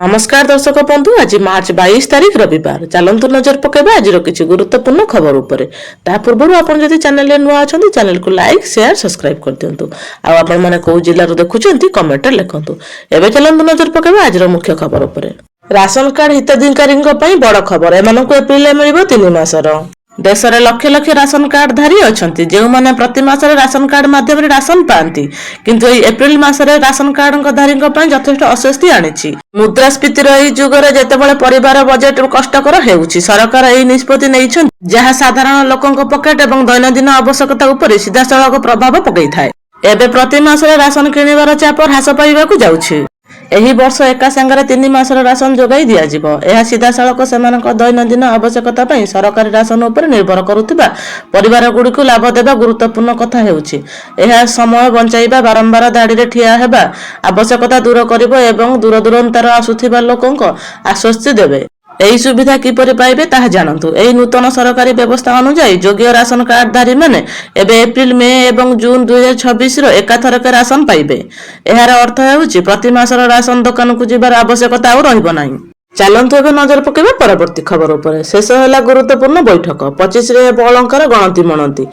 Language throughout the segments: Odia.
ନମସ୍କାର ଦର୍ଶକ ବନ୍ଧୁ, ଆଜି ମାର୍ଚ୍ଚ 22 ତାରିଖ, ରବିବାର। ଚାଲନ୍ତୁ ନଜର ପକାଇବା ଆଜିର କିଛି ଗୁରୁତ୍ୱପୂର୍ଣ୍ଣ ଖବର ଉପରେ। ତା ପୂର୍ବରୁ ଆପଣ ଯଦି ଚ୍ୟାନେଲରେ ନୂଆ ଅଛନ୍ତି, ଚ୍ୟାନେଲକୁ ଲାଇକ୍, ସେୟାର, ସବସ୍କ୍ରାଇବ କରିଦିଅନ୍ତୁ। ଆଉ ଆପଣମାନେ କୋଉ ଜିଲ୍ଲାରୁ ଦେଖୁଛନ୍ତି, କମେଣ୍ଟରେ ଲେଖନ୍ତୁ। ଏବେ ଚାଲନ୍ତୁ ନଜର ପକାଇବା ଆଜିର ମୁଖ୍ୟ ଖବର ଉପରେ। ରାସନ କାର୍ଡ ହିତାଧିକାରୀଙ୍କ ପାଇଁ ବଡ ଖବର। ଏମାନଙ୍କୁ ଏପ୍ରିଲରେ ମିଳିବ 3 ମାସର। ଦେଶରେ ଲକ୍ଷ ଲକ୍ଷ ରାସନ କାର୍ଡ ଧାରୀ ଅଛନ୍ତି, ଯେଉଁମାନେ ପ୍ରତି ମାସରେ ରାସନ କାର୍ଡ ମାଧ୍ୟମରେ ରାସନ ପାଆନ୍ତି। କିନ୍ତୁ ଏହି ଏପ୍ରିଲ ମାସରେ ରାସନ କାର୍ଡଙ୍କ ଧାରୀଙ୍କ ପାଇଁ ଯଥେଷ୍ଟ ଅସ୍ୱସ୍ତି ଆଣିଛି। ମୁଦ୍ରାସ୍ଫୀତିର ଏହି ଯୁଗରେ ଯେତେବେଳେ ପରିବାର ବଜେଟ କଷ୍ଟକର ହେଉଛି, ସରକାର ଏହି ନିଷ୍ପତ୍ତି ନେଇଛନ୍ତି, ଯାହା ସାଧାରଣ ଲୋକଙ୍କ ପକେଟ ଏବଂ ଦୈନନ୍ଦିନ ଆବଶ୍ୟକତା ଉପରେ ସିଧାସଳଖ ପ୍ରଭାବ ପକାଇଥାଏ। ଏବେ ପ୍ରତି ମାସରେ ରାସନ କିଣିବାର ଚାପ ହ୍ରାସ ପାଇବାକୁ ଯାଉଛି। ଏହି ବର୍ଷ ଏକା ସାଙ୍ଗରେ 3 ମାସର ରାସନ ଯୋଗାଇ ଦିଆଯିବ। ଏହା ସିଧାସଳଖ ସେମାନଙ୍କ ଦୈନନ୍ଦିନ ଆବଶ୍ୟକତା ପାଇଁ ସରକାରୀ ରାସନ ଉପରେ ନିର୍ଭର କରୁଥିବା ପରିବାରଗୁଡ଼ିକୁ ଲାଭ ଦେବା ଗୁରୁତ୍ୱପୂର୍ଣ୍ଣ କଥା ହେଉଛି। ଏହା ସମୟ ବଞ୍ଚାଇବା, ବାରମ୍ବାର ଧାଡ଼ିରେ ଠିଆ ହେବା ଆବଶ୍ୟକତା ଦୂର କରିବ ଏବଂ ଦୂରଦୂରାନ୍ତର ଆସୁଥିବା ଲୋକଙ୍କ ଆଶ୍ୱସ୍ତି ଦେବେ। ଏହି ସୁବିଧା କିପରି ପାଇବେ, ତାହା ଜାଣନ୍ତୁ। ଏହି ନୂତନ ସରକାରୀ ବ୍ୟବସ୍ଥା ଅନୁଯାୟୀ, ଯୋଗ୍ୟ ରାସନ କାର୍ଡଧାରୀମାନେ ଏବେ ଏପ୍ରିଲ, ମେ ଏବଂ ଜୁନ 2026ର ଏକାଥରକେ ରାସନ ପାଇବେ। ଏହାର ଅର୍ଥ ହେଉଛି, ପ୍ରତି ମାସର ରାସନ ଦୋକାନକୁ ଯିବାର ଆବଶ୍ୟକତା ଆଉ ରହିବ ନାହିଁ। ଚାଲନ୍ତୁ ଏବେ ନଜର ପକାଇବା ପରବର୍ତ୍ତୀ ଖବର ଉପରେ। ଶେଷ ହେଲା ଗୁରୁତ୍ୱପୂର୍ଣ୍ଣ ବୈଠକ। 25ରେ ହେବ ଅଳଙ୍କାର ଗଣତି ମଣତି।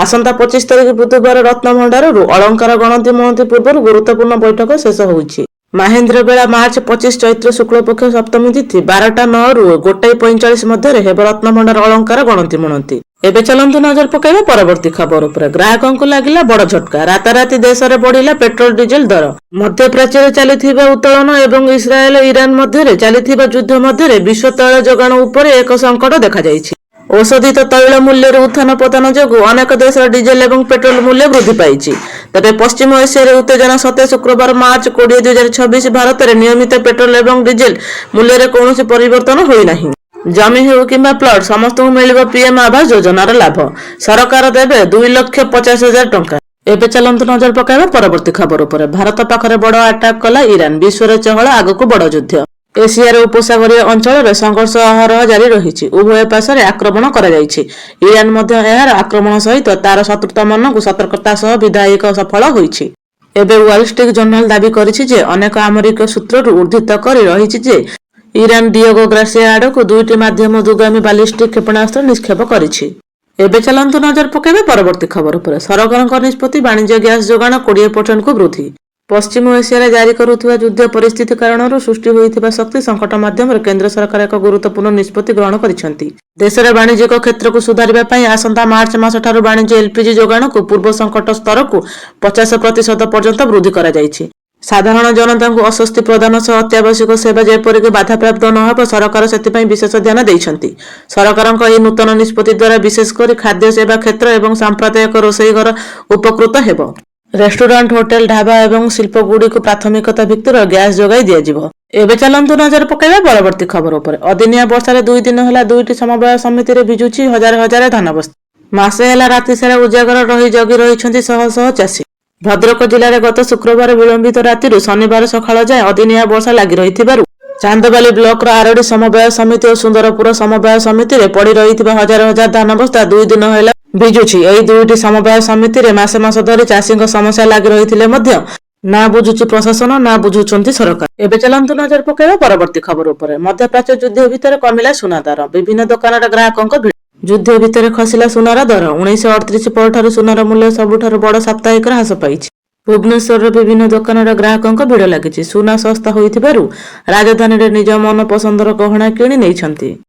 ଆସନ୍ତା 25 ତାରିଖ ବୁଧବାର ରତ୍ନଭଣ୍ଡାରରୁ ଅଳଙ୍କାର ଗଣତି ମଣତି ପୂର୍ବରୁ ଗୁରୁତ୍ୱପୂର୍ଣ୍ଣ ବୈଠକ ଶେଷ ହୋଇଛି। ମାହେନ୍ଦ୍ର ବେଳା ମାର୍ଚ୍ଚ 25, ଚୈତ୍ର ଶୁକ୍ଳପକ୍ଷ ସପ୍ତମୀ ତିଥି 12ଟା 9ରୁ 1:45 ମଧ୍ୟରେ ହେବ ରତ୍ନଭଣ୍ଡାର ଅଳଙ୍କାର ଗଣତି ମଣତି। ଏବେ ଚାଲନ୍ତୁ ନଜର ପକାଇବା ପରବର୍ତ୍ତୀ ଖବର ଉପରେ। ଗ୍ରାହକଙ୍କୁ ଲାଗିଲା ବଡ ଝଟକା। ରାତାରାତି ଦେଶରେ ବଢିଲା ପେଟ୍ରୋଲ ଡିଜେଲ ଦର। ମଧ୍ୟପ୍ରାଚ୍ୟରେ ଚାଲିଥିବା ଉତ୍ତୋଳନ ଏବଂ ଇସ୍ରାଏଲ ଇରାନ ମଧ୍ୟରେ ଚାଲିଥିବା ଯୁଦ୍ଧ ମଧ୍ୟରେ ବିଶ୍ୱ ତୈଳ ଯୋଗାଣ ଉପରେ ଏକ ସଙ୍କଟ ଦେଖାଯାଇଛି। ଅଶୋଧିତ ତୈଳ ମୂଲ୍ୟରେ ଉତ୍ଥାନ ପତନ ଯୋଗୁଁ ଅନେକ ଦେଶର ଡିଜେଲ ଏବଂ ପେଟ୍ରୋଲ ମୂଲ୍ୟ ବୃଦ୍ଧି ପାଇଛି। ତେବେ ପଶ୍ଚିମ ଏସିଆରେ ଉତ୍ତେଜନା ସତ୍ତ୍ୱେ ଶୁକ୍ରବାର ମାର୍ଚ୍ଚ 20, 2026 ଭାରତରେ ନିୟମିତ ପେଟ୍ରୋଲ ଏବଂ ଡିଜେଲ ମୂଲ୍ୟରେ କୌଣସି ପରିବର୍ତ୍ତନ ହୋଇନାହିଁ। ଜମି ହେଉ କିମ୍ବା ପ୍ଲଟ, ସମସ୍ତଙ୍କୁ ମିଳିବ ପିଏମ ଆବାସ ଯୋଜନାର ଲାଭ। ସରକାର ଦେବେ 2,50,000 ଟଙ୍କା। ଏବେ ଚାଲନ୍ତୁ ନଜର ପକାଇବା ପରବର୍ତ୍ତୀ ଖବର ଉପରେ। ଭାରତ ପାଖରେ ବଡ ଆଟାକ୍ କଲା ଇରାନ। ବିଶ୍ୱରେ ଚହଳ, ଆଗକୁ ବଡ ଯୁଦ୍ଧ। ଏସିଆର ଉପସାଗରୀୟ ଅଞ୍ଚଳରେ ସଂଘର୍ଷ ଅହରହ ଜାରି ରହିଛି। ଉଭୟ ପାର୍ଶ୍ୱରେ ଆକ୍ରମଣ କରାଯାଇଛି। ଇରାନ ମଧ୍ୟ ଏହାର ଆକ୍ରମଣ ସହିତ ତାର ଶତ୍ରୁତାମାନଙ୍କୁ ସତର୍କତା ସହ ବିଧାୟକ ସଫଳ ହୋଇଛି। ଏବେ ୱାଲ ଷ୍ଟ୍ରିଟ୍ ଜର୍ନାଲ ଦାବି କରିଛି ଯେ, ଅନେକ ଆମେରିକୀୟ ସୂତ୍ରରୁ ଉଦ୍ଧୃତ କରି ରହିଛି ଯେ, ଇରାନ ଡିଏଗୋ ଗାର୍ସିଆ ଆଡ଼କୁ ଦୁଇଟି ମଧ୍ୟମ ଦୂରଗାମୀ ବାଲିଷ୍ଟିକ କ୍ଷେପଣାସ୍ତ୍ର ନିକ୍ଷେପ କରିଛି। ଏବେ ଚାଲନ୍ତୁ ନଜର ପକାଇବା ପରବର୍ତ୍ତୀ ଖବର ଉପରେ। ସରକାରଙ୍କ ନିଷ୍ପତ୍ତି, ବାଣିଜ୍ୟ ଗ୍ୟାସ ଯୋଗାଣ 20%କୁ ବୃଦ୍ଧି। ପଶ୍ଚିମ ଏସିଆରେ ଜାରି କରୁଥିବା ଯୁଦ୍ଧ ପରିସ୍ଥିତି କାରଣରୁ ସୃଷ୍ଟି ହୋଇଥିବା ଶକ୍ତି ସଙ୍କଟ ମାଧ୍ୟମରେ କେନ୍ଦ୍ର ସରକାର ଏକ ଗୁରୁତ୍ୱପୂର୍ଣ୍ଣ ନିଷ୍ପତ୍ତି ଗ୍ରହଣ କରିଛନ୍ତି। ଦେଶର ବାଣିଜ୍ୟିକ କ୍ଷେତ୍ରକୁ ସୁଧାରିବା ପାଇଁ ଆସନ୍ତା ମାର୍ଚ୍ଚ ମାସଠାରୁ ବାଣିଜ୍ୟ ଏଲପିଜି ଯୋଗାଣକୁ ପୂର୍ବ ସଙ୍କଟ ସ୍ତରକୁ 50% ପର୍ଯ୍ୟନ୍ତ ବୃଦ୍ଧି କରାଯାଇଛି। ସାଧାରଣ ଜନତାଙ୍କୁ ଆଶ୍ୱସ୍ତି ପ୍ରଦାନ ସହ ଅତ୍ୟାବଶ୍ୟକ ସେବା ଯେପରିକି ବାଧାପ୍ରାପ୍ତ ନ ହେବ, ସରକାର ସେଥିପାଇଁ ବିଶେଷ ଧ୍ୟାନ ଦେଇଛନ୍ତି। ସରକାରଙ୍କ ଏହି ନୂତନ ନିଷ୍ପତ୍ତି ଦ୍ୱାରା ବିଶେଷ କରି ଖାଦ୍ୟ ସେବା କ୍ଷେତ୍ର ଏବଂ ସାମ୍ପ୍ରଦାୟିକ ରୋଷେଇ ଘର ଉପକୃତ ହେବ। ରେଷ୍ଟୁରାଣ୍ଟ, ହୋଟେଲ, ଢାବା ଏବଂ ଶିଳ୍ପଗୁଡ଼ିକୁ ପ୍ରାଥମିକତା ଭିତ୍ତିରେ ଗ୍ୟାସ ଯୋଗାଇ ଦିଆଯିବ। ଏବେ ଚାଲନ୍ତୁ ନଜର ପକାଇବା ପରବର୍ତ୍ତୀ ଖବର ଉପରେ। ଅଦିନିଆ ବର୍ଷାରେ 2 ଦିନ ହେଲା ଦୁଇଟି ସମବାୟ ସମିତିରେ ଭିଜୁଛି ହଜାର ହଜାର ଧାନ ବସ୍ତା। ମାସେ ହେଲା ରାତି ସାରା ଉଜାଗର ରହି ଜଗି ରହିଛନ୍ତି ଶହ ଶହ ଚାଷୀ। ଭଦ୍ରକ ଜିଲ୍ଲାରେ ଗତ ଶୁକ୍ରବାର ବିଳମ୍ବିତ ରାତିରୁ ଶନିବାର ସକାଳ ଯାଏଁ ଅଦିନିଆ ବର୍ଷା ଲାଗି ରହିଥିବାରୁ ଚାନ୍ଦବାଲି ବ୍ଲକର ଆରଡି ସମବାୟ ସମିତି ଓ ସୁନ୍ଦରପୁର ସମବାୟ ସମିତିରେ ପଡି ରହିଥିବା ହଜାର ହଜାର ଧାନ ବସ୍ତା 2 ଦିନ ହେଲା ଭିଜୁଛି। ଏହି ଦୁଇଟି ସମବାୟ ସମିତିରେ ମାସ ମାସ ଧରି ଚାଷୀଙ୍କ ସମସ୍ୟା ଲାଗି ରହିଥିଲେ ମଧ୍ୟ ନା ବୁଝୁଛି ପ୍ରଶାସନ, ନା ବୁଝୁଛନ୍ତି ସରକାର। ଏବେ ଚାଲନ୍ତୁ ନଜର ପକାଇବା ପରବର୍ତ୍ତୀ ଖବର ଉପରେ। ମଧ୍ୟପ୍ରାଚ୍ୟ ଯୁଦ୍ଧ ଭିତରେ କମିଲା ସୁନା ଦର। ବିଭିନ୍ନ ଦୋକାନରେ ଗ୍ରାହକଙ୍କ ଭିଡ଼। ଯୁଦ୍ଧ ଭିତରେ ଖସିଲା ସୁନାର ଦର। 1938 ପରଠାରୁ ସୁନାର ମୂଲ୍ୟ ସବୁଠାରୁ ବଡ ସାପ୍ତାହିକ ହ୍ରାସ ପାଇଛି। ଭୁବନେଶ୍ୱରର ବିଭିନ୍ନ ଦୋକାନରେ ଗ୍ରାହକଙ୍କ ଭିଡ଼ ଲାଗିଛି। ସୁନା ଶସ୍ତା ହୋଇଥିବାରୁ ରାଜଧାନୀରେ ନିଜ ମନ ପସନ୍ଦର ଗହଣା କିଣି ନେଇଛନ୍ତି।